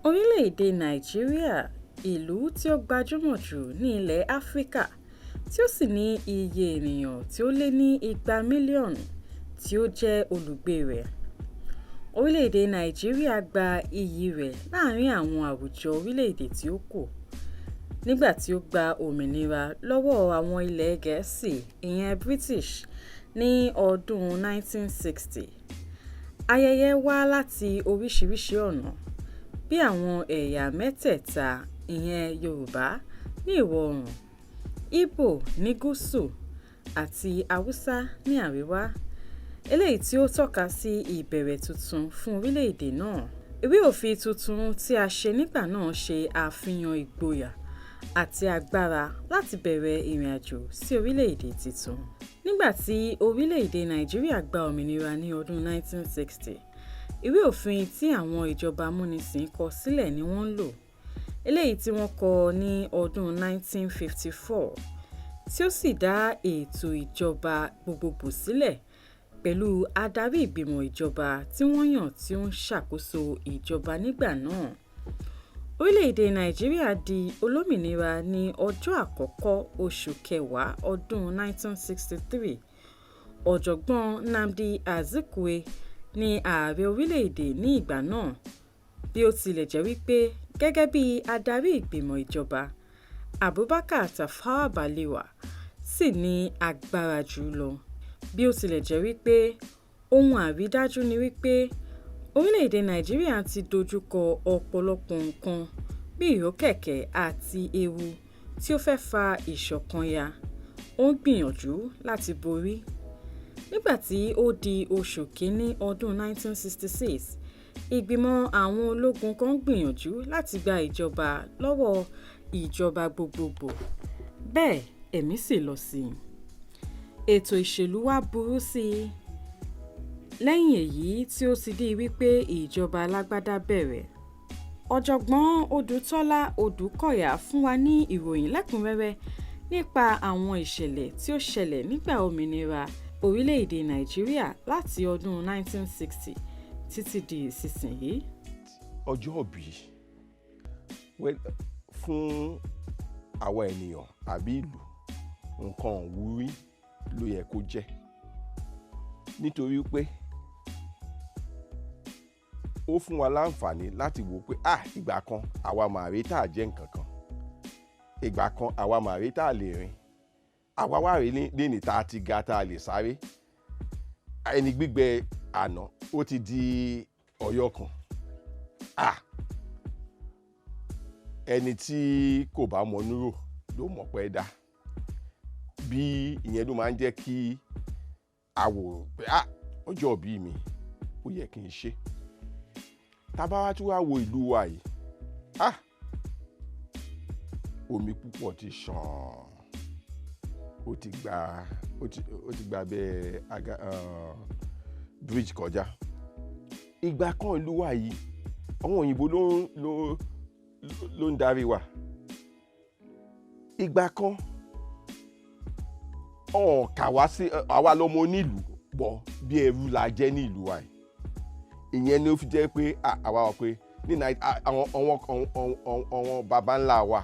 Orílẹ̀-èdè Nàìjíríà, ìlú tí ó gbajúmọ̀ jù ní ilẹ̀ Áfíríkà tí ó sì ní iye ènìyàn tí ó lé ní 200 mílíọ̀nù tí ó jẹ́ olùgbé rẹ̀. Orílẹ̀-èdè Nàìjíríà gba iyì rẹ̀ láàárín àwọn àwùjọ orílẹ̀-èdè tí ó kù, nígbà tí ó gba òmìnira lọ́wọ́ àwọn ilẹ̀ Gẹ̀ẹ́sì ìyẹn British ní ọdún 1960. Ayẹyẹ wá láti oríṣiríṣi ọ̀nà, bí àwọn ẹ̀yà mẹ́tẹ̀ẹ̀ta ìyẹn Yorùbá ní ìwọ̀-oòrùn, Ìgbò ní gúúsù àti Haúsá ní àríwá, eléyìí tí ó tọ́ka sí ìbẹ̀rẹ̀ tuntun fún orílẹ̀-èdè náà. Ìwé òfin tuntun tí a ṣe nígbà náà ṣe àfihàn ìgboyà àti agbára láti bẹ̀rẹ̀ ìrìnàjò sí orílẹ̀-èdè tuntun. Nígbà tí orílẹ̀-èdè Nàìjíríà gba òmìnira ní ọdún 1960, ìwé òfin tí àwọn ìjọba amúnisìn kọ sílẹ̀ ni wọ́n ń lò, eléyìí tí wọ́n kọ ní ọdún 1954, tí ó sì dá ètò ìjọba gbogbogbò sílẹ̀ pẹ̀lú adarí ìgbìmọ̀ ìjọba tí wọ́n yàn tí ó ń ṣàkóso ìjọba nígbà náà. Orílẹ̀-èdè Nàìjíríà di olómìnira ní ọjọ́ 1 oṣù kẹwàá ọdún 1963. Ọ̀jọ̀gbọ́n Nnamdi Azikiwe ni ààrẹ orílẹ̀-èdè ní ìgbà náà, bí ó tilẹ̀ jẹ́ wípé gẹ́gẹ́ bí adarí ìgbìmọ̀ ìjọba, Abubakar Tafawa Balewa ṣì ní agbára jù ú lọ. Bí ó tilẹ̀ jẹ́ wípé ohun àrídájú ni wípé orílẹ̀-èdè Nàìjíríà ti dojú kọ ọ̀pọ̀lọpọ̀ nǹkan bí ìrókẹ̀kẹ̀ àti ewu tí ó fẹ́ fa ìṣọ̀kan ya, ó ń gbìyànjú láti borí. Nígbà tí ó di oṣù kínní ọdún 1966, ìgbìmọ̀ àwọn ológun kan gbìyànjú láti gba ìjọba lọ́wọ́ ìjọba gbogbogbò, bẹ́ẹ̀ ẹ̀mí sì lọ sí i. Ètò ìṣèlú wá burú sí i lẹ́yìn èyí tí ó ti di wípé ìjọba alágbádá bẹ̀rẹ̀. Ọ̀jọ̀gbọ́n Odùtọ́lá Odùkọ̀yà fún wa ní ìròyìn lẹ́kùnrẹ́rẹ́ nípa àwọn ìṣẹ̀lẹ̀ tí ó ṣẹlẹ̀ nígbà òmìnira orílẹ̀-èdè Nàìjíríà láti ọdún 1960 títí di ìsinsìnyí. Ọjọ́ ìbí, well, fún àwa ènìyàn àbí ìlú, nǹkan ìwúrí ló yẹ kó jẹ́, nítorí pé ó fún wa láǹfààní láti wò pé, ah, ìgbà kan àwa màrí tá a jẹ́ nǹkan kan, ìgbà kan àwa màrí tá a lè rìn, àwa wà rí lẹ́nìí tá a ti ga, tá a lè sáré. Ẹni gbígbẹ àná, ó ti di ọ̀yọ́ kan. Ah, ẹni tí kò bá mọ núrò ló mọ̀ pé dá bí. Ìyẹn ló máa ń jẹ́ kí a wò pé, ah, ọjọ́ ìbí mi, ó yẹ kí n ṣe. Tá bá wá tún wá wo ìlú wa yìí, ah, omi púpọ̀ ti ṣàn, ó ti gba abẹ́ aga bridge kọjá. Ìgbà kan, ìlú wa yìí, àwọn òyìnbó ló ń darí wa. Ìgbà kan, ọ̀n kà wá sí àwa lọ́mọ onílùú bọ̀, bí ẹrú la jẹ́ ní ìlú wa yìí. Ìyẹn ni ó fi jẹ́ pé àwa wà pé ní àwọn baba ńlá wa,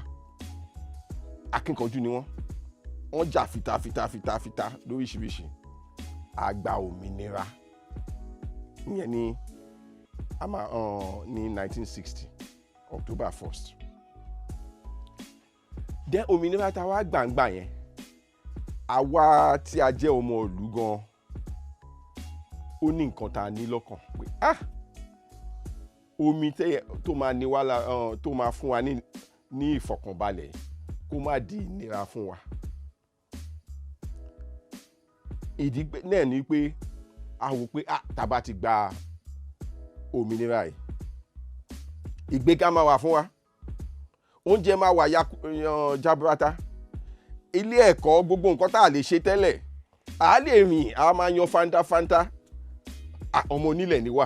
akínkanjú ni wọ́n. Wọ́n jà fitafita fitafita lóríṣiríṣi. A gba òmìnira, ìyẹn ní a máa ní 1960, October 1st. Then òmìnira tá a wá gbàǹgbà yẹn, àwa tí a jẹ́ ọmọ ìlú gan, ó ní nǹkan tá a ní lọ́kàn pé, ah, omi tó máa ní wá tó máa fún wa ní ìfọ̀kànbalẹ̀, kó má di ìnira fún wa. Ìdí náà ni pé a wò pé, ah, tá a bá ti gba òmìnira yìí, ìgbéga máa wà fún wa, oúnjẹ máa wà jaburata, ilé ẹ̀kọ́, gbogbo nǹkan tá a lè ṣe tẹ́lẹ̀, à á lè rìn, a máa yan fantafanta. Ọmọ onílẹ̀ ni wà.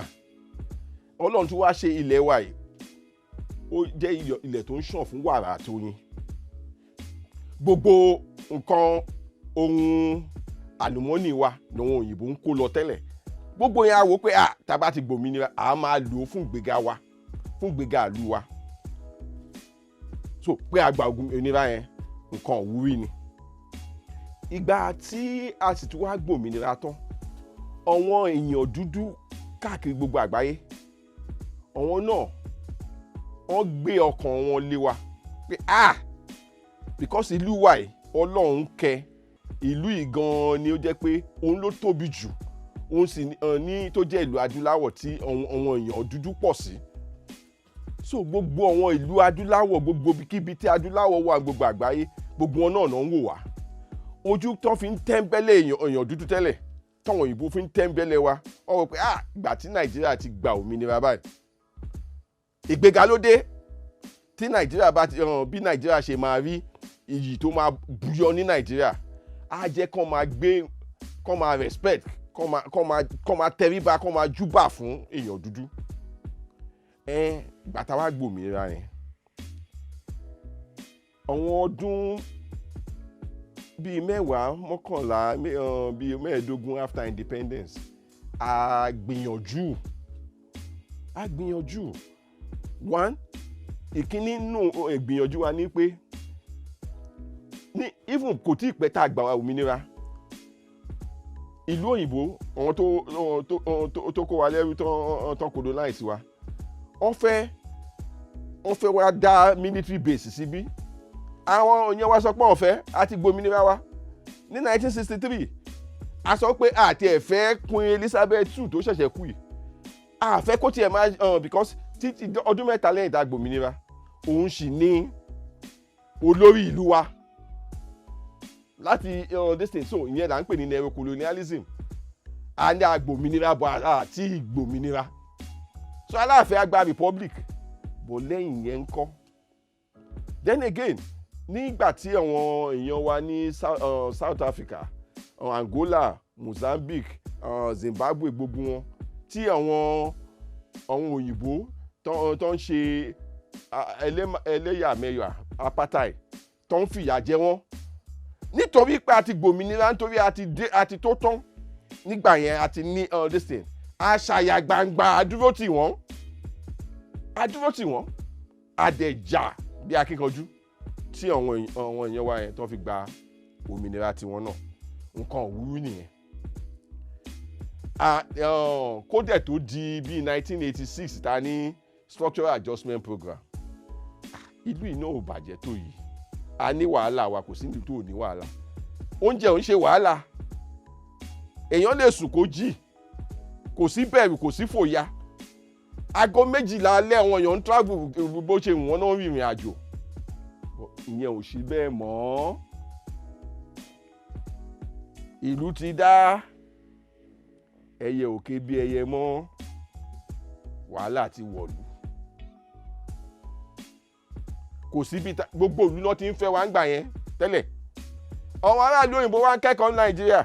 Ọlọ́run tún wá ṣe ilẹ̀ wa yìí, ó jẹ́ ilẹ̀ tó ń ṣàn fún wàrà àti oyin. Gbogbo nǹkan ohun àlùmọ́nì wa làwọn òyìnbó ń kó lọ tẹ́lẹ̀. Gbogbo yẹn, a wò pé, à, tá a bá ti gbòmìnira, à á máa lò ó fún ìgbéga wa. fún ìgbéga ìlú wa. So pé a gba òmìnira yẹn, nǹkan òwúrí ni. Ìgbà tí a sì tún wá gbòmìnira tán, àwọn èèyàn dúdú káàkiri gbogbo àgbáyé, àwọn náà wọ́n gbé ọkàn wọn lé wa pé, ah, because ìlú wa yìí, Ọlọ́run kẹ́ ìlú yìí gan-an ni. Ó jẹ́ pé òun ló tóbi jù, òun sì ní tó jẹ́ ìlú adúláwọ̀ tí àwọn èèyàn dúdú pọ̀ sí. So gbogbo àwọn ìlú adúláwọ̀, gbogbo ibikíbi tí adúláwọ̀ wà gbogbo àgbáyé, gbogbo wọn náà náà ń wò wá. Ojú tó fi ń tẹ́ńbẹ́lẹ̀ èèyàn dúdú tẹ́lẹ̀, táwọn òyìnbó fi ń tẹ́ńbẹ́lẹ̀ wa, wọ́n wò pé, ah, ìgbà tí Nàìjíríà ti gba òmìnira báyìí, ìgbéga ló dé. Tí Nàìjíríà bá ti hàn, bí Nàìjíríà ṣe máa rí, iyì tó máa buyọ ní Nàìjíríà, á jẹ́ kán máa gbé, kán máa respect, kán máa tẹríba, kán máa júbà fún èèyàn dúdú. Ẹ ìgbà tá a wá gbòmìnira yẹn, àwọn ọdún bíi 10, 11, bíi 15 after independence, a gbìyànjú, a gbìyànjú. One, ìkíní nù ìgbìyànjú wa ní pé ní even kò tí ì pẹ́ tá a gbà wá òmìnira, ìlú òyìnbó, àwọn tó kó wa lẹ́rú, tó colonize wa, wọ́n fẹ́ wá dá military base síbí. Àwọn èèyàn wa sọ pé wọ́n fẹ́ àti gbòmìnira wa ní 1963. A sọ pé àti ẹ̀ fẹ́ Queen Elizabeth II tó ṣẹ̀ṣẹ̀ kú yìí, a fẹ́ kó tiẹ̀ máa, because títí ọdún 3 lẹ́yìn tá a gbòmìnira, òun sì ní olórí ìlú wa láti this thing. So ìyẹn là ń pè ní neocolonialism. A ní agbòmìnira bọ̀ àti ìgbòmìnira, so aláàfin àgbà republic bọ̀ lẹ́yìn yẹn ń kọ́. Then again, nígbà tí àwọn èèyàn wa ní South Africa, Angola, Mozambique, Zimbabwe, gbogbo wọn tí àwọn òyìnbó tó ń ṣe ẹlẹ́yàmẹ̀yà, apartheid, tó ń fìyà jẹ wọ́n, nítorí pé a ti gbòmìnira, nítorí a ti dé, a ti tó tán nígbà yẹn, a ti ní this thing, a ṣàyà gbangba, a dúró tì wọ́n, a dúró tì wọ́n, a dẹ̀ jà bí akíkanjú tí àwọn èèyàn wa yẹn tó fi gba òmìnira tiwọn náà. Nǹkan òwúrú nìyẹn. Kódẹ̀ tó di bíi 1986 ta ní structural adjustment program, ìlú yìí náà ò bàjẹ́ tó yìí. A ní wàhálà wa, kò sí ní tó ní wàhálà. Oúnjẹ ò ń ṣe wàhálà, èèyàn lè sùn kó jí, kò sí bẹ̀rù, kò sí fòyà. Aago 12 alẹ́, àwọn èèyàn ń travel bó ṣe wọ́n náà, rìnrìn àjò. Ìyẹn ò sí bẹ́ẹ̀ mọ́. Ìlú ti dá, ẹyẹ òkè bí ẹyẹ mọ́, wàhálà ti wọ̀lú. Kò síbi gbogbo ìlú náà ti ń fẹ́ wá ń gbà yẹn tẹ́lẹ̀. Àwọn aráàlú òyìnbó wa ń kẹ́kọ̀ọ́ ní Nàìjíríà,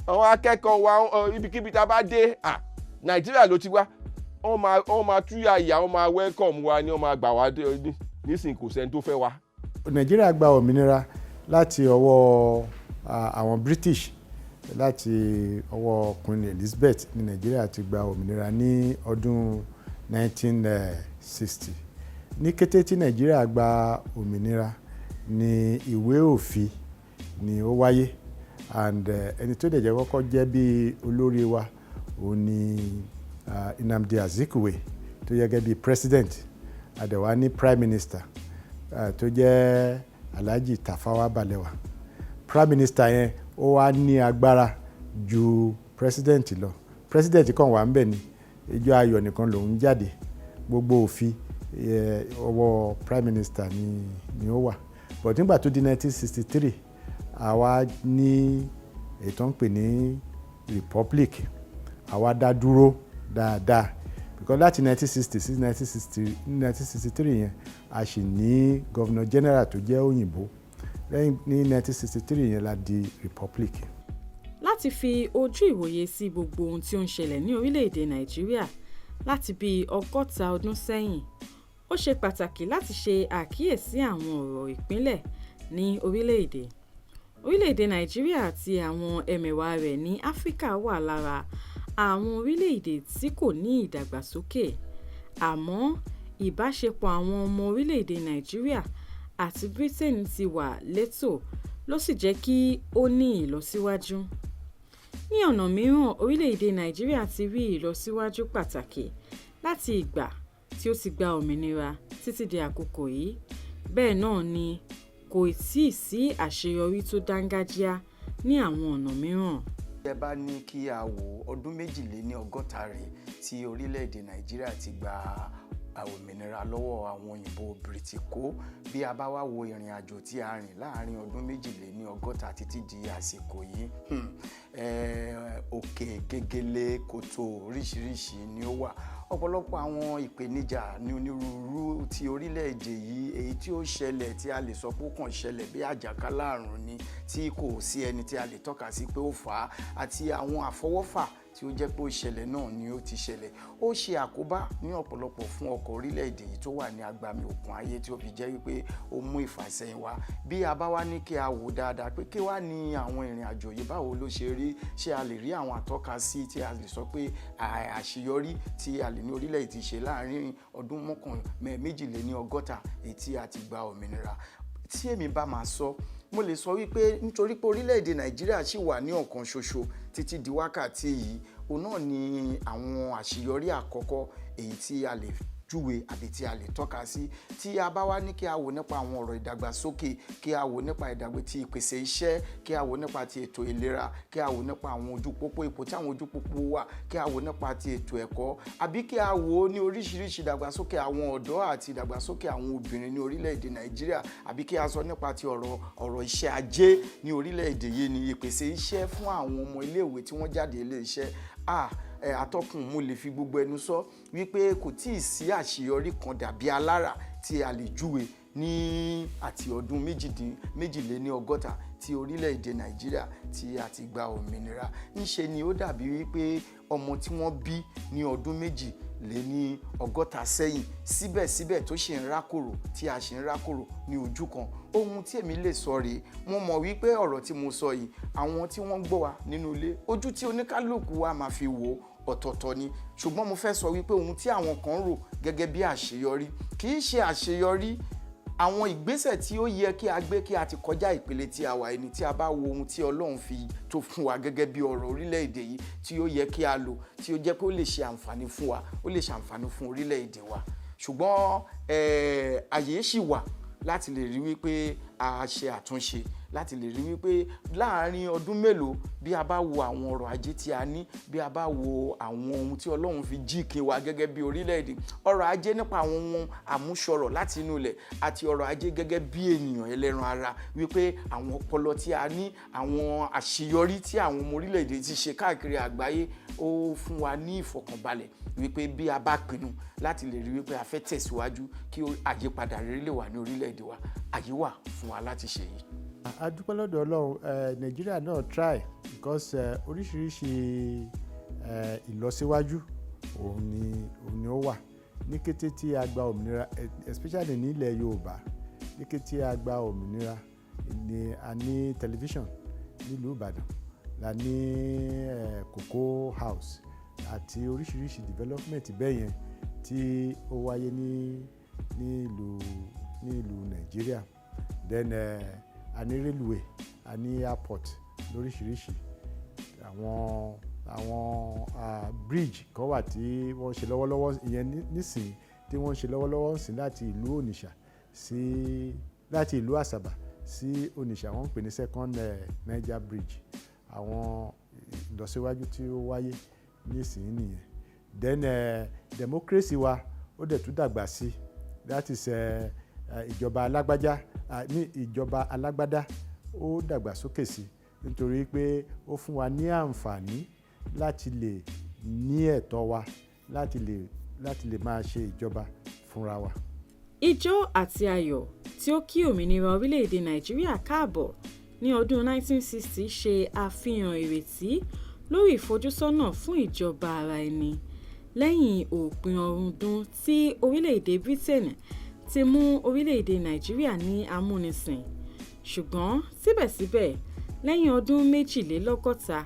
àwọn akẹ́kọ̀ọ́ wa, ibikíbi tá a bá dé, Nàìjíríà ló ti wá, wọ́n máa túyà ìyá, wọ́n máa welcome wa ni, wọ́n máa gbà wá dé. Nísìnyí, kò sẹ́ni tó fẹ́ wa. Nàìjíríà gba òmìnira láti ọwọ́ àwọn British, láti ọwọ́ Queen Elizabeth ní Nàìjíríà ti gba òmìnira ní ọdún 1960. Ní kété tí Nàìjíríà gba òmìnira ní ìwé òfin ni ó wáyé, and ẹni tó dẹ̀ jẹ́ kọ́kọ́ jẹ́ bí olórí wa, òun ni Nnamdi Azikiwe, tó yẹ gẹ́gẹ́ bí president. A dẹ̀ wá ní prime minister tó jẹ́ Alhaji Tafawa Balewa. Prime minister yẹn, ó wá ní agbára ju president lọ. President kàn wà ń bẹ̀ ni, ijó ayọ̀ nìkan lòún jáde. Gbogbo òfin, ọwọ́ prime minister ni ó wà. But nígbà tó di 1963, àwa ní ètò ń pè ní republic, àwa dá dúró dáadáa, because láti 1960 sí 1960, 1963 yẹn, a sì ní governor general tó jẹ́ òyìnbó. Lẹ́yìn ní 1963 yẹn la di republic. Láti fi ojú ìwòye sí gbogbo ohun tí ó ń ṣẹlẹ̀ ní orílẹ̀-èdè Nàìjíríà láti bí 60 ọdún sẹ́yìn, ó ṣe pàtàkì láti ṣe àkíyèsí àwọn ọ̀rọ̀ ìpìlẹ̀ ní orílẹ̀-èdè. Orílẹ̀-èdè Nàìjíríà àti àwọn ẹmẹ̀wà rẹ̀ ní Áfíríkà wà lára àwọn orílẹ̀-èdè tí kò ní ìdàgbàsókè. Àmọ́ ìbáṣepọ̀ àwọn ọmọ orílẹ̀-èdè Nàìjíríà àti Britain ti wà létò ló sì jẹ́ kí ó ní ìlọsíwájú. Ní ọ̀nà mìíràn, orílẹ̀-èdè Nàìjíríà ti rí ìlọsíwájú pàtàkì láti ìgbà tí ó ti gba òmìnira títí di àkókò yìí, bẹ́ẹ̀ náà ni kò tíì sí àṣeyọrí tó dáńgájíá ní àwọn ọ̀nà mìíràn. Ẹ bá ní kí a wò, ọdún 62 rèé tí orílẹ̀-èdè Nàìjíríà ti gba òmìnira lọ́wọ́ àwọn òyìnbó Bìrìtìkó. Bí a bá wá wo ìrìn àjò tí a rìn láàrin ọdún 82 títí di àsìkò yìí, òkè gegele, kòtò oríṣiríṣi ni ó wà. Ọ̀pọ̀lọpọ̀ àwọn ìpèníjà ní onírúurú ti orílẹ̀-èdè yìí, èyí tí ó ṣẹlẹ̀ tí a lè sọ pé ó kàn ṣẹlẹ̀ bí àjàkálẹ̀ àrùn ni, tí kò sí ẹni tí a lè tọ́ka sí pé ó fà á, àti àwọn àfọwọ́fà tí ó jẹ́ pé ó ṣẹlẹ̀ náà ni ó ti ṣẹlẹ̀, ó ṣe àkóbá ní ọ̀pọ̀lọpọ̀ fún ọkọ̀ orílẹ̀-èdè yìí tó wà ní agbami òkun ayé, tí ó fi jẹ́ wípé ó mú ìfàsẹ́yìn wá. Bí a bá wá ní kí a wò dáadáa pé kí wá ní àwọn ìrìn àjò yìí, báwo ló ṣe rí, ṣé a lè rí àwọn àtọ́ka sí tí a lè sọ pé àṣeyọrí tí a lè ní orílẹ̀-èdè ti ṣe láàárín ọdún 62 èyí tí a ti gba òmìnira? Tí èmi bá máa sọ, mo lè sọ wípé nítorí pé orílẹ̀-èdè Nàìjíríà ṣì wà ní ọ̀kan ṣoṣo títí di wákàtí yìí, òun náà ni àwọn àṣeyọrí àkọ́kọ́ èyí tí a lè júwe àbí tí a lè tọ́ka sí. Tí a bá wá ní kí a wò nípa àwọn ọ̀rọ̀ ìdàgbàsókè, kí a wò nípa ìdàgbé ti ìpèsè iṣẹ́, kí a wò nípa ti ètò ìlera, kí a wò nípa àwọn ojú pópó, ipò tí àwọn ojú pópó wà, kí a wò nípa ti ètò ẹ̀kọ́, àbí kí a wò ní oríṣiríṣi ìdàgbàsókè àwọn ọ̀dọ́ àti ìdàgbàsókè àwọn obìnrin ní orílẹ̀-èdè Nàìjíríà, àbí kí a sọ nípa ti ọ̀rọ̀ iṣẹ́ ajé ní orílẹ̀-èdè yìí, ní ìpèsè iṣẹ́ fún àwọn ọmọ iléèwé tí wọ́n jáde ilé iṣẹ́, atọ́kùn, mo lè fi gbogbo ẹnu sọ wípé kò tíì sí àṣeyọrí kan dàbí alára tí a lè júwe ní àti ọdún 62 tí orílẹ̀-èdè Nàìjíríà tí a ti gba òmìnira. Ńṣe ni ó dàbí wípé ọmọ tí wọ́n bí ní ọdún 62 sẹ́yìn, síbẹ̀síbẹ̀ tó ṣì ń rákòrò, tí a ṣì ń rákòrò ní ojú kan. Ohun tí èmi lè sọ rèé. Mo mọ̀ wípé ọ̀rọ̀ tí mo sọ yìí, àwọn tí wọ́n gbọ́ wa nínú ilé, ojú tí oníkálukú wa máa fi wò ó ọ̀tọ̀ọ̀tọ̀ ni. Ṣùgbọ́n mo fẹ́ sọ wípé ohun tí àwọn kan rò gẹ́gẹ́ bí àṣeyọrí kì í ṣe àṣeyọrí. Àwọn ìgbésẹ̀ tí ó yẹ kí a gbé kí a ti kọjá ìpele tí a wà ẹni, tí a bá wo ohun tí Ọlọ́run fi tó fún wa gẹ́gẹ́ bí ọrọ̀ orílẹ̀-èdè yìí tí ó yẹ kí a lò, tí ó jẹ́ pé ó lè ṣe àǹfààní fún wa, ó lè ṣe àǹfààní fún orílẹ̀-èdè wa. Ṣùgbọ́n àyè ṣì wà láti lè rí wípé a ṣe àtúnṣe, láti lè rí wípé láàárín ọdún mélòó, bí a bá wo àwọn ọrọ̀ ajé tí a ní, bí a bá wo àwọn ohun tí Ọlọ́run fi jíǹkí wa gẹ́gẹ́ bí orílẹ̀-èdè, ọrọ̀ ajé nípa àwọn ohun àmúṣọrọ̀ láti inú ilẹ̀ àti ọrọ̀ ajé gẹ́gẹ́ bí ènìyàn ẹlẹ́ran ara, wípé àwọn ọpọlọ tí a ní, àwọn àṣeyọrí tí àwọn ọmọ orílẹ̀-èdè ti ṣe káàkiri àgbáyé, ó fún wa ní ìfọ̀kànbalẹ̀ wípé bí a bá pinnu láti lè rí wípé a fẹ́ tẹ̀síwájú kí àyípadà rere lè wà ní orílẹ̀-èdè wa, àyè wà fún wa láti ṣe èyí. A dúpẹ́ lọ́dọ̀ Ọlọ́run. Nàìjíríà náà try because oríṣiríṣi ìlọsíwájú òun ni ó wà ní kété tí a gba òmìnira, especially ní ilẹ̀ Yorùbá. Ní kété tí a gba òmìnira ni a ní tẹlifíṣàn nílùú Ìbàdàn, la ní Cocoa House àti oríṣiríṣi development bẹ́ẹ̀ yẹn tí ó wáyé ní ìlú Nàìjíríà. Then a ní railway, a ní airport lóríṣiríṣi. Àwọn bridge kan wà tí wọ́n ṣe lọ́wọ́lọ́wọ́, ìyẹn nísìnyí tí wọ́n ń ṣe lọ́wọ́lọ́wọ́ sí láti ìlú Onitsha sí, láti ìlú Àsàbà sí Onitsha, wọ́n ń pè ní Second Niger Bridge. Àwọn ìlọsíwájú tí ó wáyé nísìnyí nìyẹn. Then democracy wa, ó dẹ̀ tún dàgbà sí, that is ìjọba alágbájá ní ìjọba alágbádá, ó dàgbà sókè sí nítorí pé ó fún wa ní àǹfààní láti lè ní ẹ̀tọ́ wa, láti lè máa ṣe ìjọba fúnra wa. Ijó àti ayọ̀ tí ó kí òmìnira orílẹ̀-èdè Nàìjíríà káàbọ̀ ní ọdún 1960 ṣe àfihàn ìrètí lórí ìfojúsọ́nà fún ìjọba ara ẹni lẹ́yìn òpin ọdún tí orílẹ̀-èdè Britain ti mú orílẹ̀-èdè Nàìjíríà ní amúnisìn. Ṣùgbọ́n síbẹ̀síbẹ̀, lẹ́yìn ọdún 62,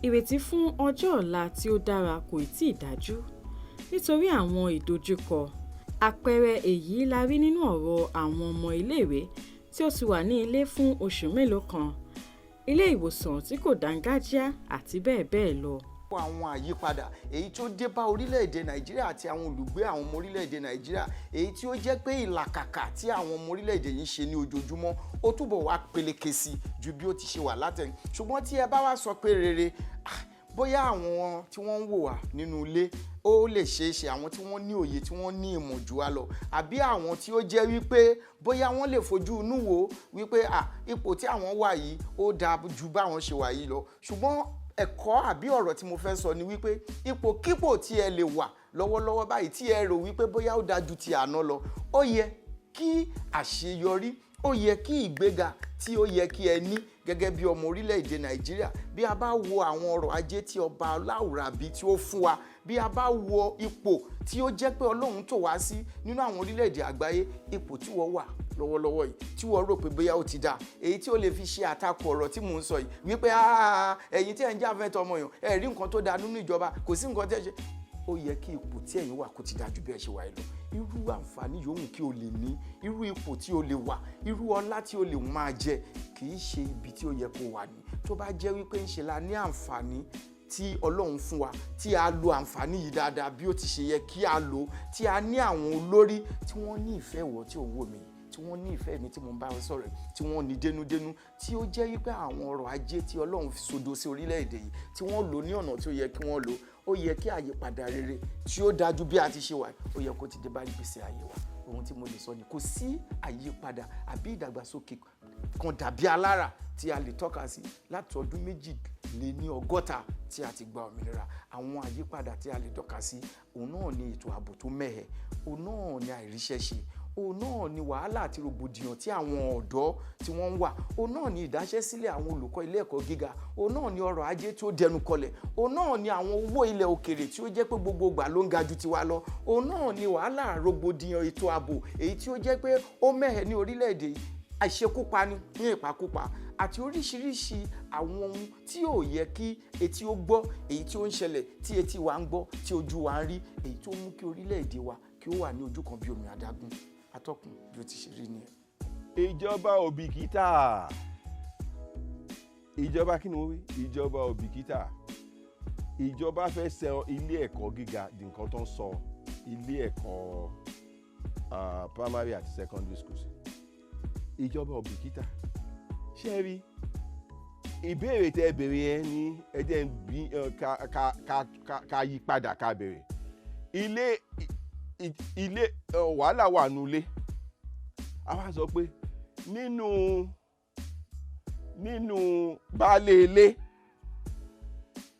ìrètí fún ọjọ́ ọ̀la tí ó dára kò tíì dájú. nítorí àwọn ìdojúkọ. Àpẹẹrẹ èyí la rí nínú ọ̀rọ̀ àwọn ọmọ iléèwé tí ó ti wà ní ilé fún oṣù mélòó kan, ilé ìwòsàn tí kò dáńgájíá àti bẹ́ẹ̀ bẹ́ẹ̀ lọ. Àwọn àyípadà èyí tó dé bá orílẹ̀-èdè Nàìjíríà àti àwọn olùgbé àwọn ọmọ orílẹ̀-èdè Nàìjíríà, èyí tí ó jẹ́ pé ìlàkàkà tí àwọn ọmọ orílẹ̀-èdè yìí ń ṣe ní ojoojúmọ́, ó túbọ̀ wá peléke sí ju bí ó ti ṣe wà látẹ̀yìn. Ṣùgbọ́n tí ẹ bá wá sọ pé rere, bóyá àwọn tí wọ́n ń wò wá nínú ilé, ó lè ṣeé ṣe àwọn tí wọ́n ní òye, tí wọ́n ní ìmọ̀ jù wá lọ, àbí àwọn tí ó jẹ́ wípé bóyá wọ́n lè fojú inú wò wípé ipò tí àwọn wà yìí, ó dáa ju báwọn ṣe wà yìí lọ. Ṣùgbọ́n ẹ̀kọ́ àbí ọ̀rọ̀ tí mo fẹ́ sọ ni wípé ipòkípò tí ẹ lè wà lọ́wọ́lọ́wọ́ báyìí, tí ẹ rò wípé bóyá ó dáa ju ti àná lọ, ó yẹ kí àṣeyọrí, ó yẹ kí ìgbéga tí ó yẹ kí ẹ ní gẹ́gẹ́ bí ọmọ orílẹ̀-èdè Nàìjíríà. Bí a bá wo àwọn ọrọ̀ ajé tí ọba aláwùrábí tí ó fún wa, bí a bá wo ipò tí ó jẹ́ pé Ọlọ́run tò wá sí nínú àwọn orílẹ̀-èdè àgbáyé, ipò tí wọ́n wà lọ́wọ́lọ́wọ́ yìí tí wọ́n rò pé bóyá ó ti dáa, èyí tí ó lè fi ṣe àtakò ọ̀rọ̀ tí mò ń sọ yìí wípé ẹ̀yin tí ẹ̀ ń jáfẹ́ ọmọ yàn, ẹ̀ rí nǹkan tó dáa nínú ìjọba, kò sí nǹkan tí ẹ ṣe, ó yẹ kí ipò tí ẹ̀yin wà kó ti dáa ju bí ẹ ṣe wà yìí lọ. Irú àǹfààní yòówù kí o lè ní, irú ipò tí o lè wà, irú ọlá tí o lè máa jẹ, kì í ṣe ibi tí ó yẹ kó wà ní. Tó bá jẹ́ wípé ń ṣe la ní àǹfààní tí Ọlọ́run fún wa, tí a lo àǹfààní yìí dáadáa bí ó ti ṣe yẹ kí a lò, tí a ní àwọn olórí tí wọ́n ní ìfẹ́ ìwọ tí ò ń wò mí, tí wọ́n ní ìfẹ́ mi tí mo ń bá wọn sọ̀rọ̀, tí wọ́n ní dénúdénú, tí ó jẹ́ wípé àwọn ọrọ̀ ajé tí Ọlọ́run fi sodo sí orílẹ̀-èdè yìí, tí wọ́n lò ní ọ̀nà tí ó yẹ kí wọ́n lò, ó yẹ kí àyípadà rere tí ó dájú bí a ti ṣe wà, ó yẹ kó ti dé bá ìgbésí ayé wa. Ohun tí mo lè sọ ni, kò sí àyípadà àbí ìdàgbàsókè kan dàbí alára tí a lè tọ́ka sí láti ọdún 62 tí a ti gba òmìnira. Àwọn àyípadà tí a lè tọ́ka sí, òun náà ni ètò ààbò tó mẹ́hẹ̀, òun náà ni àìríṣẹ́ṣe, òun náà ni wàhálà àti rògbòdìyàn tí àwọn ọ̀dọ́ tí wọ́n ń wà, òun náà ni ìdáṣẹ́sílẹ̀ àwọn olùkọ́ ilé ẹ̀kọ́ gíga, òun náà ni ọrọ̀ ajé tí ó dẹnu kọlẹ̀, òun náà ni àwọn owó ilẹ̀ òkèrè tí ó jẹ́ pé gbogbo ìgbà ló ń ga ju tiwa lọ, òun náà ni wàhálà rògbòdìyàn ètò ààbò èyí tí ó jẹ́ pé ó mẹ́hẹ̀ ní orílẹ̀-èdè yìí, àìṣekúpani ní ìpakúpa, àti oríṣiríṣi àwọn ohun tí ò yẹ kí etí ó gbọ́, èyí tí ó ń ṣẹlẹ̀, tí etí wa ń gbọ́, tí ojú wa ń rí, èyí tó mú kí orílẹ̀-èdè wa kí ó wà ní ojú kan bí omi adágún. Atọ́kùn, bí ó ti ṣe rí nìyẹn. Ìjọba ò bìkítà. Ìjọba, kí ni wọ́n wí? Ìjọba ò bìkítà. Ìjọba fẹ́ sọ ilé ẹ̀kọ́ gíga di nǹkan tó ń sọ ilé ẹ̀kọ́ primary àti secondary schools. Ìjọba ò bìkítà. Ṣé ẹ rí ìbéèrè tẹ́ ẹ béèrè yẹn ní? Ẹ jẹ́ ń bí ká yí padà, ká béèrè ilé ilé. Wàhálà wà nulẹ̀. A wá sọ pé nínú baálé ilé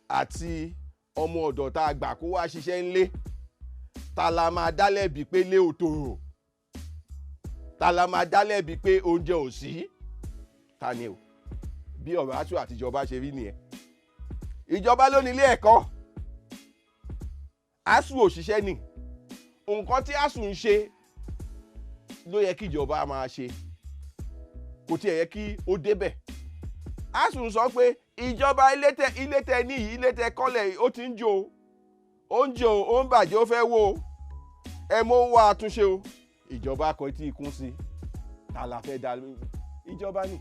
àti ọmọ ọ̀dọ̀ tá a gbà kó wá ṣiṣẹ́ ńlé, ta la máa dá lẹ́bi pé lé ò tòrò? Ta la máa dá lẹ́bi pé oúnjẹ ò sí? Ta ni o? Bí ọ̀rọ̀ ASUU àtijọba ṣe rí nìyẹn. Ìjọba ló ní ilé ẹ̀kọ́, ASUU òṣìṣẹ́ ni. Nǹkan tí ASUU ń ṣe ló yẹ kí ìjọba máa ṣe, kò tiẹ̀ yẹ kí ó débẹ̀. ASUU ń sọ pé ìjọba, ilé tẹ ní yìí, ilé tẹ kọ́lẹ̀ yìí, ó ti ń jó, ó ń jó, ó ń bàjẹ́, ó fẹ́ wó o, ẹ mọ́ wá àtúnṣe o. Ìjọba kọ etí ikún sí. Ta la fẹ́ dá? Ìjọba ní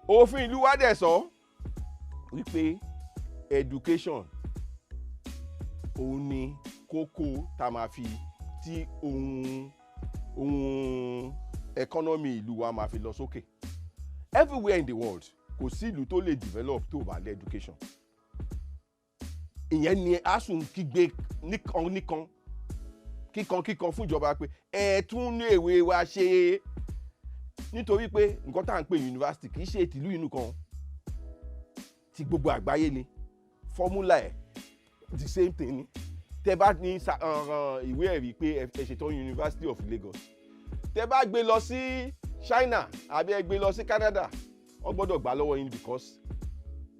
òfin ìlú wa dẹ̀ sọ wípé education òun ni kókó tá a máa fi tí ohun economy ìlú wa máa fi lọ sókè. Everywhere in the world, kò sí ìlú tó lè develop tó bá lé education. Ìyẹn ni ASUU ń kígbe níkan níkan, kíkan kíkan fún ìjọba pé ẹ tún ní èwe wa ṣe, nítorí pé nǹkan tá à ń pè yunifásitì kì í ṣe tìlú inú kan, ti gbogbo àgbáyé ni. Formula ẹ̀, the same thing ni. Tẹ bá ní ìwé ẹ̀rí pé ẹ ṣetán University of Lagos, tẹ bá gbé lọ sí China àbí ẹ gbé lọ sí Canada, wọ́n gbọ́dọ̀ gbà lọ́wọ́ yín, because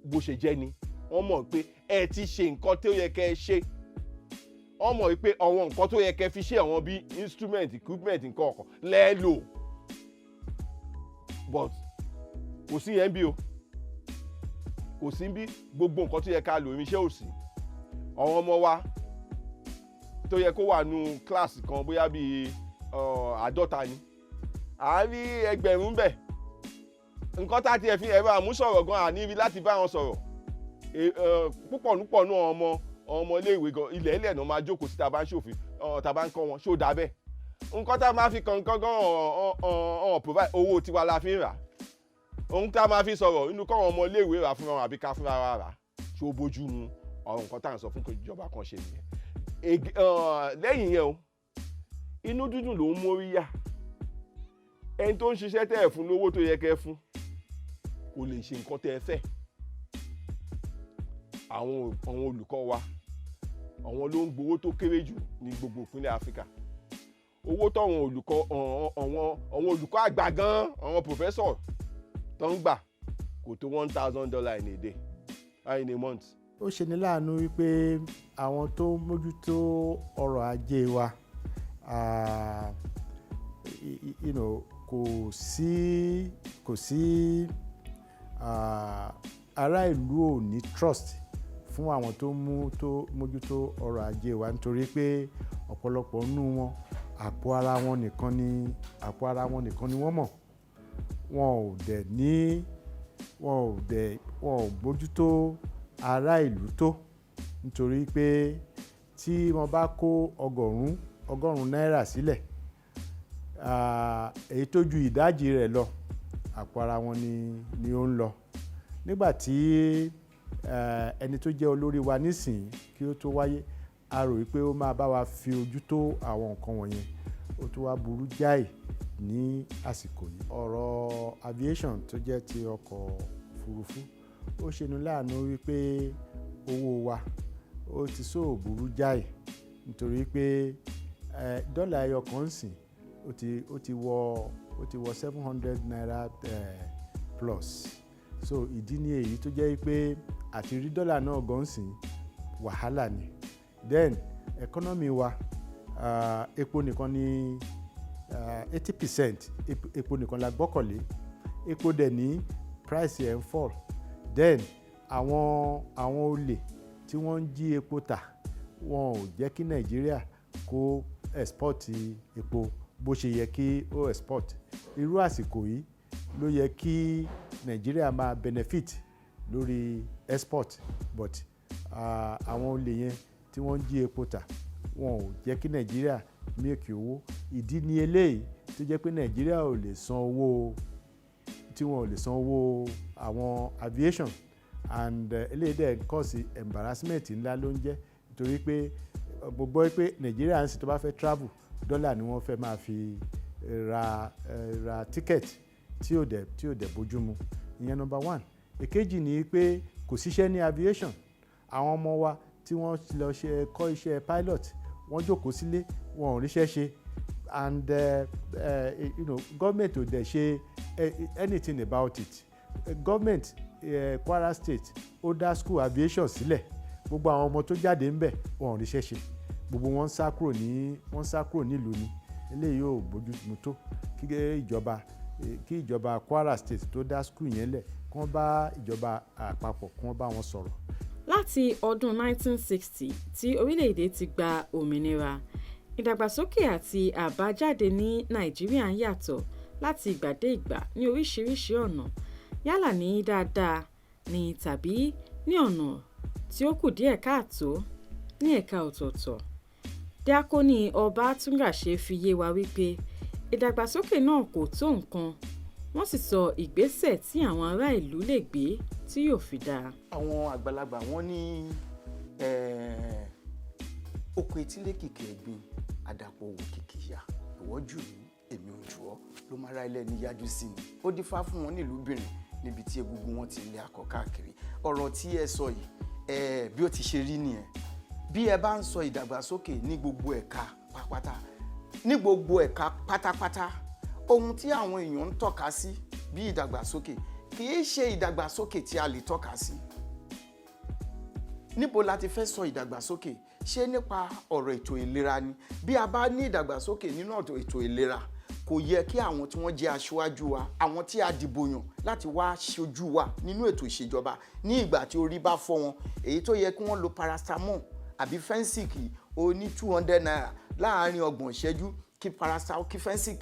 bó ṣe jẹ́ ni, wọ́n mọ̀ pé ẹ ti ṣe nǹkan tó yẹ kẹ́ ẹ ṣe. Wọ́n mọ̀ pé àwọn nǹkan tó yẹ kẹ́ fi ṣe, àwọn bíi instrument, equipment, nǹkan ọ̀kan lẹ́ẹ̀lò. But kò sí yẹn bí o, kò sí bí. Gbogbo nǹkan tó yẹ ká lò, irinṣẹ́ ò sí. Àwọn ọmọ wa tó yẹ kó wà nù kíláàsì kan, bóyá bíi 50 ni, à ń rí 1,000 bẹ̀. Nǹkan tá a tiẹ̀ fi ẹ̀rọ àmúsọ̀rọ̀ gan, àní láti bá wọn sọ̀rọ̀. Púpọ̀ púpọ̀ nù ọmọ iléèwé gan, ilẹ̀ ilẹ̀ náà máa jókòó sí tá a bá ń ṣòfin, tá a bá ń kọ́ wọn. Ṣó dáa bẹ́ẹ̀? Nǹkan tá a máa fi kànkan gan ọ̀n provide, owó tiwa la fi ń rà. Ohun tá a máa fi sọ̀rọ̀ inú kọ́, àwọn ọmọ iléèwé rà fúnra wọn àbí ká fúnra wa rà, ṣó bójú mu? Ọ̀rọ̀ nǹkan tá à ń sọ fún ìjọba kan ṣe nìyẹn. Lẹ́yìn yẹn o, inú dídùn ló ń mórí yá. Ẹni tó ń ṣiṣẹ́ tẹ́ ẹ̀ fún lówó tó yẹ kẹ́ ẹ fún, kò lè ṣe nǹkan tẹ́ ẹ fẹ́. Àwọn olùkọ́ wa, àwọn ló ń gbowó tó kéré jù ní gbogbo ìpínlẹ̀ Áfíríkà. Owó táwọn olùkọ́, àwọn olùkọ́ àgbà gan, àwọn professor tó ń gbà kò tó $1,000 in a day, in a month. Ó ṣe ní láàánú wípé àwọn tó ń mójútó ọrọ̀ ajé wa, kò sí ará ìlú ò ní trust fún àwọn tó mú tó mójútó ọrọ̀ ajé wa, nítorí pé ọ̀pọ̀lọpọ̀ nínú wọn, àpò ara wọn nìkan ni wọ́n mọ̀. Wọn ò dẹ̀ ní wọn ò dẹ̀ wọn ò bójútó ará ìlú tó, nítorí pé tí wọ́n bá kó 100 náírà sílẹ̀, èyí tó ju ìdajì rẹ̀ lọ, àpò ara wọn ni ó ń lọ. Nígbà tí ẹni tó jẹ́ olórí wa nísìnyí kí ó tó wáyé, a rò wípé ó máa bá wa fi ojú tó àwọn nǹkan wọ̀nyẹn. Ó tún wá burú jáì ní àsìkò yìí. Ọ̀rọ̀ aviation tó jẹ́ ti ọkọ̀ òfurufú, ó ṣeni láàánú wípé owó wa ó ti sóò burú jáì, nítorí pé dọ́là ẹyọ kan ń sìn ó ti wọ ₦700 plus. So ìdí ni èyí tó jẹ́ pé àti rí dọ́là náà gan sìn, wàhálà ni. Then economy wa, epo nìkan ni 80%, epo nìkan la gbọ́kànlé. Epo dẹ̀ ní price ẹ̀ ń fall. Then àwọn olè tí wọ́n ń jí epo tà, wọn ò jẹ́ kí Nàìjíríà kó export epo bó ṣe yẹ kí ó export. Irú àsìkò yìí ló yẹ kí Nàìjíríà máa benefit lórí export, but àwọn olè yẹn tí wọ́n ń jí epo tà, wọn ò jẹ́ kí Nàìjíríà make owó. Ìdí ni eléyìí tó jẹ́ pé Nàìjíríà ò lè san owó, tí wọn ò lè san owó àwọn aviation. And eléyìí dẹ̀ cause embarrassment ńlá ló ń jẹ́, nítorí pé gbogbo pé Nàìjíríà ń sìn, tó bá fẹ́ travel, dọ́là ni wọ́n fẹ́ máa fi ra ticket, tí ò dẹ̀ bójú mu. Ìyẹn number one. Èkejì ni pé kò síṣẹ́ ní aviation. Àwọn ọmọ wa tí wọ́n lọ ṣe kọ́ iṣẹ́ pilot, wọ́n jókòó sílé, wọn ò ríṣẹ́ ṣe. And government ò dẹ̀ ṣe anything about it. Government Kwara State, ó dá school aviation sílẹ̀. Gbogbo àwọn ọmọ tó jáde ńbẹ̀, wọn ò ríṣẹ́ ṣe. Gbogbo wọn ń sá kúrò ní wọ́n ń sá kúrò nílùú ni. Eléyìí ò bójú mu tó. Kí ìjọba Kwara State tó dá school yẹn lẹ̀, kí wọ́n bá ìjọba àpapọ̀, kí wọ́n bá wọn sọ̀rọ̀. Láti ọdún 1960 tí orílẹ̀-èdè ti gba òmìnira, ìdàgbàsókè àti àbájáde ní Nàìjíríà ń yàtọ̀ láti ìgbà dé ìgbà ní oríṣiríṣi ọ̀nà, yálà ní dáadáa ni tàbí ní ọ̀nà tí ó kù díẹ̀ káàtó ní ẹ̀ka ọ̀tọ̀ọ̀tọ̀. Díákónì Ọbátúngàṣe fi yé wa wípé ìdàgbàsókè náà kò tó nǹkan, wọ́n sì sọ ìgbésẹ̀ tí àwọn ará ìlú lè gbé tí yóò fi dáa. Àwọn àgbàlagbà, wọ́n ní oko etílé kìkì ẹ̀gbin, àdàpọ̀ òwò kìkì ìyà. Ìwọ jù mí, èmi ò jù ọ́, ló máa ra ilé ní yájú sí ni. Ó dífá fún wọn nílùú Bìrìn níbi tí egungun wọn ti lé akọ káàkiri. Ọ̀rọ̀ tí ẹ sọ yìí, bí ó ti ṣe rí nìyẹn. Bí ẹ bá ń sọ ìdàgbàsókè ní gbogbo ẹ̀ka pátápátá, ní gbogbo ẹ̀ka pátápátá, ohun tí àwọn èèyàn ń tọ́ka sí bí ìdàgbàsókè kì í ṣe ìdàgbàsókè tí a lè tọ́ka sí. Níbo la ti fẹ́ sọ ìdàgbàsókè? Ṣé nípa ọ̀rọ̀ ètò ìlera ni? Bí a bá ní ìdàgbàsókè nínú ọ̀dọ̀ ètò ìlera, kò yẹ kí àwọn tí wọ́n jẹ́ aṣáájú wa, àwọn tí a dìbò yàn láti wá ṣojú wa nínú ètò ìṣèjọba, ní ìgbà tí orí bá fọ́ wọn, èyí tó yẹ kí wọ́n lo paracetamol. àbí Phensic ó ní ₦200 láàárín 30 ìṣẹ́jú, kí paracetamol, kí Phensic,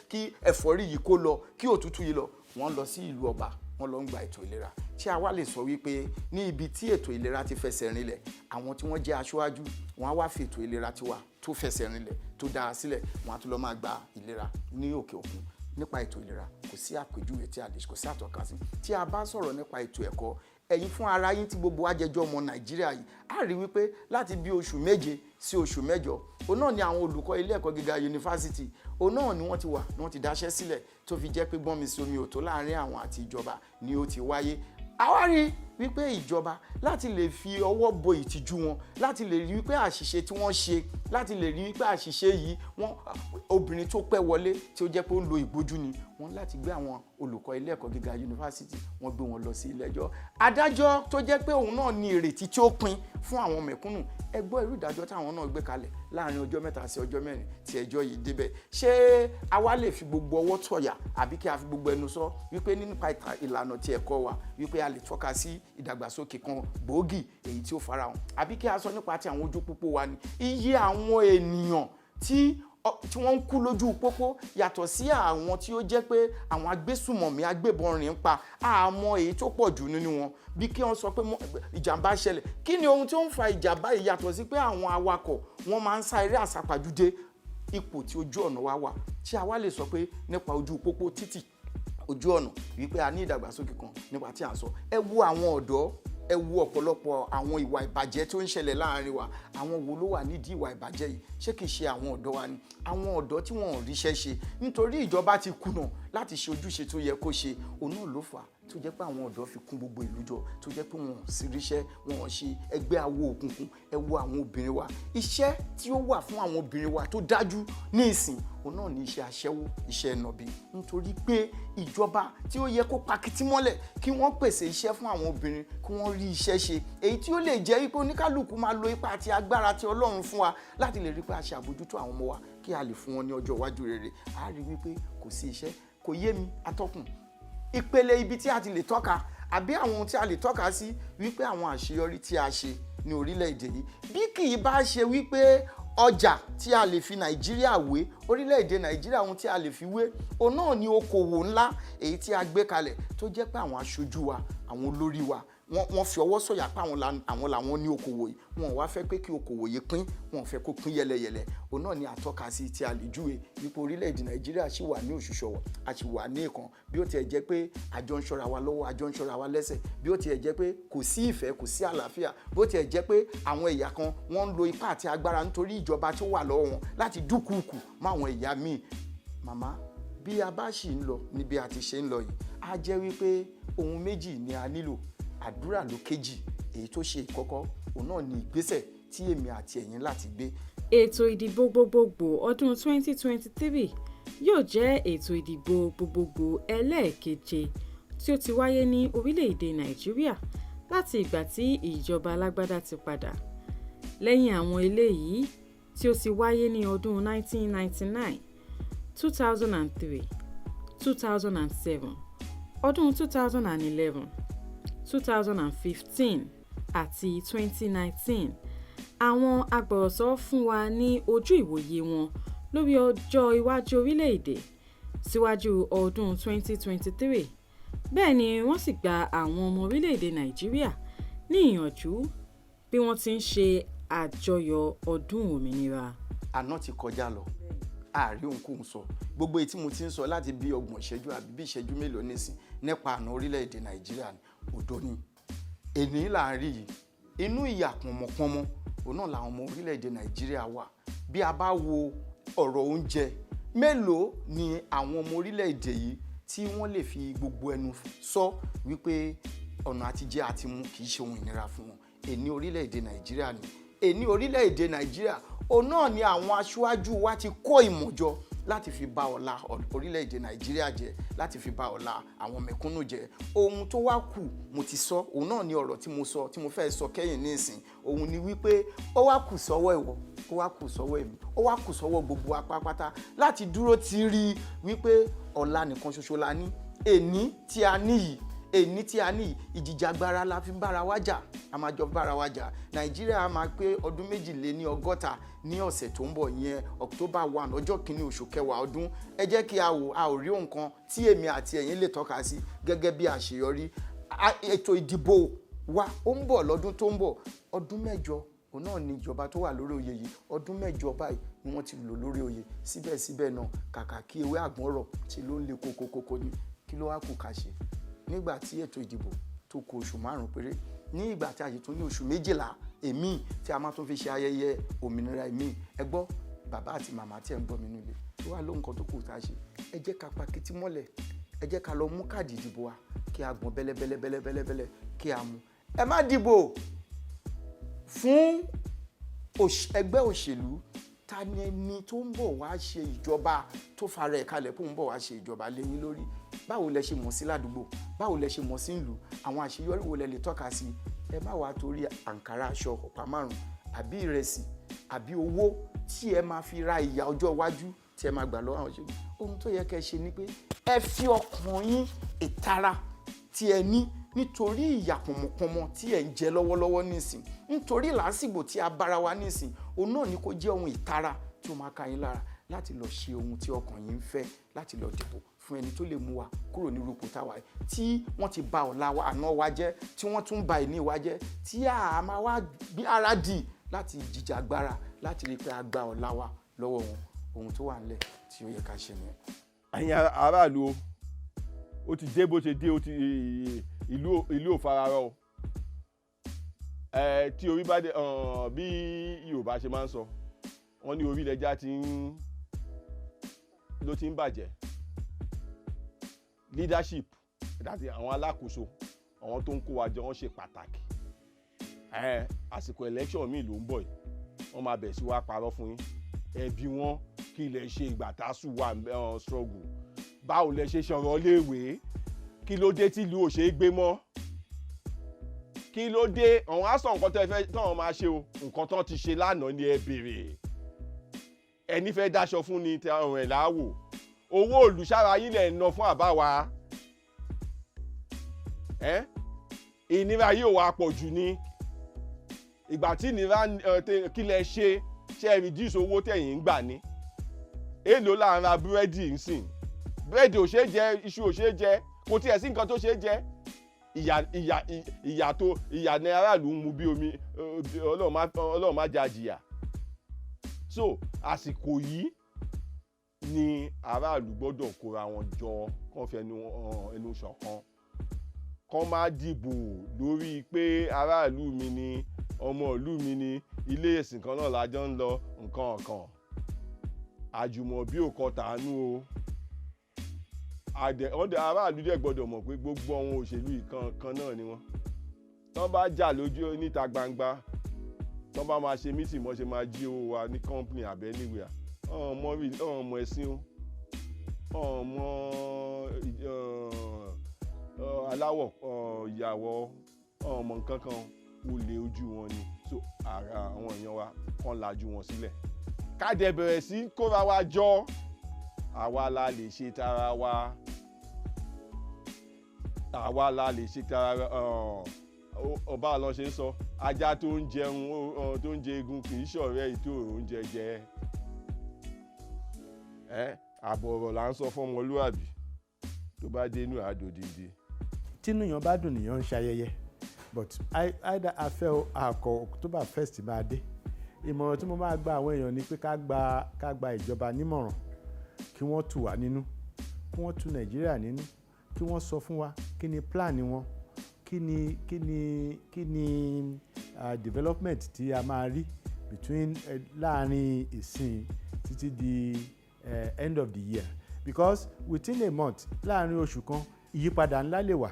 kí ẹ̀fọ́rí yìí kó lọ, kí òtútù yìí lọ. Wọ́n lọ sí ìlú ọba, wọ́n lọ ń gba ètò ìlera tí a wá lè sọ wípé ní ibi tí ètò ìlera ti fẹsẹ̀ rinlẹ̀, àwọn tí wọ́n jẹ́ aṣáájú wọ́n á wá fi ètò ìlera tiwa tó fẹsẹ̀ rinlẹ̀, tó dára sílẹ̀, wọ́n á tún lọ máa gba ìlera ní òkè òkun. Nípa ètò ìlera, kò sí àpèjúwe tí a lè, kò sí àtọ́ka sí. Tí a bá sọ̀rọ̀ nípa ètò ẹ̀kọ́, ẹ̀yin fún ara yín tí gbogbo wa jẹjọ́ ọmọ Nàìjíríà yìí, á rí wípé láti bí oṣù 7 sí oṣù 8, òun náà ni àwọn olùkọ́ ilé ẹ̀kọ́ gíga yunifásitì, òun náà ni wọ́n ti wà ni wọ́n ti dáṣẹ́ sílẹ̀, tó fi jẹ́ pé gbọ́n mi sí omi òtó láàrin àwọn àti ìjọba ni ó ti wáyé. Àwa rí wípé ìjọba, láti lè fi ọwọ́ bo ìtìjú wọn, láti lè rí wípé àṣìṣe tí wọ́n ṣe, láti lè rí wípé àṣìṣe yìí, wọ́n obìnrin tó pẹ́ wọlé tí ó jẹ́ pé ó ń lo ìgbójú ni wọ́n, láti gbé àwọn olùkọ́ ilé ẹ̀kọ́ gíga yunifásitì, wọ́n gbé wọn lọ sí ilé ẹjọ́. Adájọ́ tó jẹ́ pé òun náà ní ìrètí tí ó pin fún àwọn mẹ̀kúnnù, ẹ gbọ́ irú ìdájọ́ táwọn náà gbé kalẹ̀ láàrin ọjọ́ 3 sí ọjọ́ 4 tí ẹjọ́ yìí débẹ̀. Ṣé àwa lè fi gbogbo ọwọ́ tọ̀yà àbí kí a fi gbogbo ẹnu sọ wípé nípa ìlànà ti ẹ̀kọ́ wa, wípé a lè tọ́ka sí ìdàgbàsókè kan gbòógì èyí tí ó farahàn? Àbí kí a sọ nípa ti àwọn ojú pópó wa ni, iye àwọn ènìyàn tí wọ́n ń kú lójú pópó, yàtọ̀ sí àwọn tí ó jẹ́ pé àwọn agbésùmọ̀mí agbébọn rìn ń pa, àmọ́ èyí tó pọ̀ jù nínú wọn, bí kí wọ́n sọ pé ìjàmbá ṣẹlẹ̀, kí ni ohun tí ó ń fa ìjàmbá yìí, yàtọ̀ sí pé àwọn awakọ̀ wọ́n máa ń sá eré àsápajúdé? Ipò tí ojú ọ̀nà wa wà, tí a wá lè sọ pé nípa ojú pópó, títì, ojú ọ̀nà, wípé a ní ìdàgbàsókè kan nípa tí à ń sọ? Ẹ wo àwọn ọ̀dọ́, ẹ wo ọ̀pọ̀lọpọ̀ àwọn ìwà ìbàjẹ́ tó ń ṣẹlẹ̀ láàrin wa. Àwọn wo ló wà nídìí ìwà ìbàjẹ́ yìí? Ṣé kìí ṣe àwọn ọ̀dọ́ wa ni? Àwọn ọ̀dọ́ tí wọ́n ò ríṣẹ́ ṣe nítorí ìjọba ti kùnà láti ṣe ojúṣe tó yẹ kó ṣe, òun náà ló fà á tó jẹ́ pé àwọn ọ̀dọ́ fi kún gbogbo ìlú jọ, tó jẹ́ pé wọn ò sí ríṣẹ́, wọn ò ṣe ẹgbẹ́ awo òkùnkùn. Ẹ wo àwọn obìnrin wa, iṣẹ́ tí ó wà fún àwọn obìnrin wa tó dájú ní ìsìn, òun náà ní iṣẹ́ aṣẹ́wó, iṣẹ́ nàbì, nítorí pé ìjọba tí ó yẹ kó pakítí mọ́lẹ̀ kí wọ́n pèsè iṣẹ́ fún àwọn obìnrin, kí wọ́n rí iṣẹ́ ṣe, èyí tí ó lè jẹ́ wípé oníkálukú máa lo ipá àti agbára tí Ọlọ́run fún wa láti lè rí pé a ṣe àbójútó àwọn ọmọ wa, kí a lè fún wọn ní ọjọ́ iwájú rere. A rí wípé kò sí iṣẹ́. Kò yé mi, atọ́kùn, ìpele ibi tí a ti lè tọ́ka àbí àwọn ohun tí a lè tọ́ka sí wípé àwọn àṣeyọrí tí a ṣe ní orílẹ̀-èdè yìí, bí kì í bá ṣe wípé ọjà tí a lè fi Nàìjíríà wé, orílẹ̀-èdè Nàìjíríà, ohun tí a lè fi wé, òun náà ni okòwò ńlá èyí tí a gbé kalẹ̀, tó jẹ́ pé àwọn aṣojú wa, àwọn olórí wa, wọ́n fi ọwọ́ sọ̀yà pé àwọn làwọn ní okòwò yìí. Wọn ò wá fẹ́ pé kí okòwò yìí pín, wọn ò fẹ́ kó pín yẹlẹyẹlẹ. Òun náà ni àtọ́ka sí tí a lè júwe wípé orílẹ̀-èdè Nàìjíríà ṣì wà ní òṣùṣọ̀wọ̀, a sì wà ní ìkan, bí ó tiẹ̀ jẹ́ pé àjọ ń ṣọ́ra wa lọ́wọ́, àjọ ń ṣọ́ra wa lẹ́sẹ̀, bí ó tiẹ̀ jẹ́ pé kò sí ìfẹ́, kò sí àlàáfíà, bí ó tiẹ̀ jẹ́ pé àwọn ẹ̀yà kan wọ́n ń lo ipá àti agbára nítorí ìjọba tó wà lọ́wọ́ wọn láti dúkùkù mọ́ àwọn ẹ̀yà míì. Màmá, bí a bá sì ń lọ níbi a ti ṣe ń lọ yìí, á jẹ́ wípé ohun méjì ni a nílò: àdúrà ló kejì, èyí tó ṣe ìkọ́kọ́, òun náà ni ìgbésẹ̀ tí èmi àti ẹ̀yin láti gbé. Ètò ìdìbò gbogbogbò ọdún 2023 yóò jẹ́ ètò ìdìbò gbogbogbò ẹlẹ́ẹ̀keje tí ó ti wáyé ní orílẹ̀-èdè Nàìjíríà láti ìgbà tí ìjọba alágbádá ti padà, lẹ́yìn àwọn eléyìí tí ó ti wáyé ní ọdún 1999, 2003, 2007, ọdún 2011, 2015 àti 2019. Àwọn agbọ̀rọ̀sọ fún wa ní ojú ìwòye wọn lórí ọjọ́ iwájú orílẹ̀-èdè síwájú ọdún 2023. Bẹ́ẹ̀ ni wọ́n sì gba àwọn ọmọ orílẹ̀-èdè Nàìjíríà ní ìyànjú bí wọ́n ti ń ṣe àjọyọ̀ ọdún òmìnira. Àná ti kọjá lọ, àárí ohunkóhun sọ. Gbogbo èyí tí mo ti ń sọ láti bí 30 ìṣẹ́jú àbí bí ìṣẹ́jú mélòó nísìn nípa àná orílẹ̀-èdè Nàìjíríà ni òdo ni. Èní là ń rí yìí, inú ìyà pọ̀nmọ̀pọ̀nmọ́ òun náà làwọn ọmọ orílẹ̀-èdè Nàìjíríà wà. Bí a bá wo ọ̀rọ̀ oúnjẹ, mélòó ni àwọn ọmọ orílẹ̀-èdè yìí tí wọ́n lè fi gbogbo ẹnu sọ wípé ọ̀nà àtijẹ àti mu kì í ṣe ohun ìnira fún wọn? Èní orílẹ̀-èdè Nàìjíríà ni, èní orílẹ̀-èdè Nàìjíríà, òun náà ni àwọn aṣáájú wa ti kó ìmọ̀ jọ láti fi bà ọ̀la orílẹ̀-èdè Nàìjíríà jẹ́, láti fi bà ọ̀la àwọn mẹ̀kúnnù jẹ́. Ohun tó wá kù, mo ti sọ, òun náà ni ọ̀rọ̀ tí mo sọ, tí mo fẹ́ sọ kẹ́yìn ní ìsìn, òun ni wípé ó wá kù sọ́wọ́ ìwọ, ó wá kù sọ́wọ́ èmi, ó wá kù sọ́wọ́ gbogbo wa pátápátá láti dúró ti rí wípé ọ̀la nìkan ṣoṣo la ní, èní tí a ní yìí. Èní tí a ní ìjìjàgbara la fi ń bára wa jà, a máa jọ bára wa jà. Nàìjíríà máa pé ọdún 62 ní ọ̀sẹ̀ tó ń bọ̀ yẹn, October 1, ọjọ́ kìíní oṣù kẹwàá ọdún. Ẹ jẹ́ kí a wò, a ò rí nǹkan tí èmi àti ẹ̀yin lè tọ́ka sí gẹ́gẹ́ bí àṣeyọrí. Ètò ìdìbò wa ó ń bọ̀ lọ́dún tó ń bọ̀. Ọdún 8 òun náà ni ìjọba tó wà lórí oyè yìí. Ọdún 8 báyìí ni wọ́n ti lò lórí oyè. Síbẹ̀síbẹ̀ náà, kàkà kí ewé àgbọn rọ̀, tí ló ń le kókókókó ni. Kí ló wá kù ká ṣe nígbà tí ètò ìdìbò tó kù oṣù 5 péré, ní ìgbà tí a sì tún ní oṣù 12 èmi tí a máa tún fi ṣe ayẹyẹ òmìnira èmi? Ẹ gbọ́, bàbá àti màmá tí ẹ ń gbọ́ mi nílé, tó wà lóhùn kan tó kù tá a ṣe, ẹ jẹ́ ká pa kìtì mọ́lẹ̀, ẹ jẹ́ ká lọ mú káàdì ìdìbò wa, kí a gbọ̀n bẹ́lẹ́bẹ́lẹ́bẹ́lẹ́bẹ́lẹ́, kí a mú. Ẹ má dìbò fún ẹgbẹ́ òṣèlú. Ta ni ẹni tó ń bọ̀ wá ṣe ìjọba, tó fara ẹ̀ kalẹ̀ kó ń bọ̀ wá ṣe ìjọba lẹ́yìn lórí? Báwo lẹ ṣe mọ̀ sí ládùúgbò? Báwo lẹ ṣe mọ̀ sí ìlú? Àwọn àṣeyọrí wo lẹ lè tọ́ka sí? Ẹ má wàá torí àǹkárá aṣọ ọ̀pá 5 àbí ìrẹsì àbí owó tí ẹ máa fi ra ìyà ọjọ́ iwájú tí ẹ máa gbà lọ́wọ́ àwọn òṣèlú. Ohun tó yẹ kẹ́ ẹ ṣe ni pé ẹ fi ọkàn yín, ìtara tí ẹ ní nítorí ìyà pọ̀mọ̀pọ̀mọ̀ tí ẹ ń jẹ lọ́wọ́lọ́wọ́ nísìn, nítorí làásìgbò tí a bára wa nísìn, òun náà ni kó jẹ́ ohun ìtara tí ó máa ka yín lára láti lọ ṣe ohun tí ọkàn yín ń fẹ́, láti lọ dìbò fún ẹni tó lè mú wa kúrò ní rúpò táwa yìí, tí wọ́n ti ba ọ̀la wa, àná wa jẹ́, tí wọ́n tún ba ìní wa jẹ́, tí a máa wá bí ara dì láti jìjàgbara láti rí i pé a gba ọ̀la wa lọ́wọ́ wọn. Ohun tó wà nílẹ̀ tí ó yẹ ká ṣe nìyẹn. Ẹ̀yin aráàlú o, ó ti dé bó ṣe dé, ó ti ìlú ò fararọ o. Ẹ tí orí bá dé, bí Yorùbá ṣe máa ń sọ, wọ́n ní orí lẹja ti ń ló ti ń bàjẹ́. Leadership àti àwọn alákòóso, àwọn tó ń kó wa jọ, wọ́n ṣe pàtàkì. Ẹ àsìkò election míì ló ń bọ̀ yìí, wọ́n máa bẹ̀ sí wá parọ́ fún yín. Ẹbí wọn, kí lẹ ṣe ìgbà tásù wà struggle? Báwo lẹ ṣe ṣọ̀rọ̀ léèwé? Kí ló dé tí ìlú ò ṣe é gbé mọ́? Kí ló dé? Àwọn á sọ nǹkan tẹ́ fẹ́ táwọn máa ṣe o. Nǹkan tán ti ṣe lánàá ni ẹ béèrè. Ẹni fẹ́ dáṣọ fún ni tẹ ọrùn ẹ̀ láwò. Owó olùsára yín lẹ̀ ń ná fún àbá wa ẹ́. Ìnira yìí ò wá pọ̀ jù ní ìgbà tí ìnira kí lẹ ṣe? Ṣe reduce owó tẹ̀yìn ń gbà ní? Èèlò là ń ra búrẹ́dì ń sìn? Búrẹ́dì ò ṣeé jẹ, iṣu ò ṣeé jẹ, kò tiẹ̀ sí nǹkan tó ṣeé jẹ. Ìyà, ìyà, ìyà tó ìyà ní aráàlú ń mu bí omi. Ọlọ́run má jẹ́ àjìyà. So àsìkò yìí ni aráàlú gbọ́dọ̀ kóra wọn jọ, kán fi ẹnu ṣọ̀kan, kán má dìbò lórí pé aráàlú mi ni, ọmọ ìlú mi ni, ilé ìsìn kan náà la jọ ń lọ, nǹkan kan. Àjùmọ̀bí ò kọ tàánú o. Àdẹ aráàlú dẹ̀ gbọ́dọ̀ mọ̀ pé gbogbo àwọn òṣèlú yìí kan kan náà ni wọ́n. Tán bá jà lójú níta gbangba, tán bá máa ṣe meeting, mọ́ ṣe máa jí owó wa ní company àbẹ́ anywhere. Ọ̀n mọ ọ̀n mọ ẹ̀sìn o, ọ̀n mọ aláwọ̀ ìyàwó, ọ̀n mọ nǹkan kan, olè ojú wọn ni. So ara àwọn èèyàn wa kàn lajú wọn sílẹ̀, ká dẹ̀ bẹ̀rẹ̀ sí kóra wa jọ. Àwa la lè ṣe tara wa, àwa la lè ṣe tara wa. Ọba lọ ṣe ń sọ, ajá tó ń jẹun, tó ń jẹ egun, kì í ṣọ̀rẹ́ ìtò oúnjẹ jẹ ẹ. Àbọ̀ ọ̀rọ̀ là ń sọ fún ọmọlúwàbí, tó bá dé inú àdòdìdì. Tínú yàn bá dùn nìyàn ń ṣayẹyẹ, but either a fẹ́ o àkọ́, October 1st máa dé. Ìmọ̀ràn tí mo máa gba àwọn èèyàn ni pé ká gba ìjọba nímọ̀ràn, kí wọ́n tù wá nínú, kí wọ́n tù Nàìjíríà nínú, kí wọ́n sọ fún wa kí ni plan wọn, kí ni development tí a máa rí between láàrin ìsìn títí di end of the year, because within a month, láàrin oṣù kan, ìyípadà ńlá lè wà.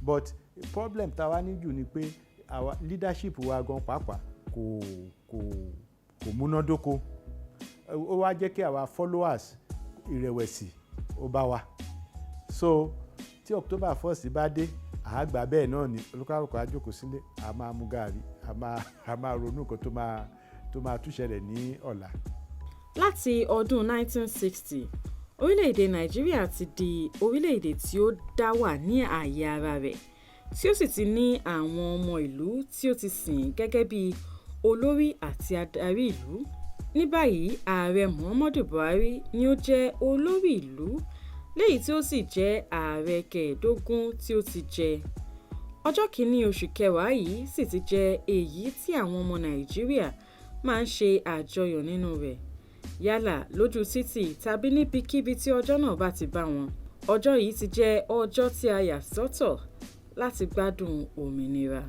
But problem tá a wá ní jù ni pé our leadership wa gan pàápàá kò múnádóko. Ó wá jẹ́ kí àwa followers, ìrẹ̀wẹ̀sì ó bá wa. So tí October 1st bá dé, àágbà bẹ́ẹ̀ náà ni olúkálùkù á jókòó sílé, a máa mu gààrí, a máa ronú nǹkan tó máa túṣẹlẹ̀ ní ọ̀la. Láti ọdún 1960, Orílẹ̀-èdè Nàìjíríà ti di orílẹ̀-èdè tí ó dá wà ní ààyè ara rẹ̀, tí ó sì ti ní àwọn ọmọ ìlú tí ó ti sìn gẹ́gẹ́ bí olórí àti adarí ìlú. Ní báyìí, Ààrẹ Muhammadu Buhari ni ó jẹ́ olórí ìlú, léyìí tí ó sì jẹ́ ààrẹ kẹẹ̀ẹ́dógún tí ó ti jẹ. Ọjọ́ 1 oṣù kẹwàá yìí sì ti jẹ́ èyí tí àwọn ọmọ Nàìjíríà máa ń ṣe àjọyọ̀ nínú rẹ̀, yálà lójú títì tàbí níbikíbi tí ọjọ́ náà bá ti bá wọn. Ọjọ́ yìí ti jẹ́ ọjọ́ tí a yà sọ́tọ̀ láti gbádùn òmìnira.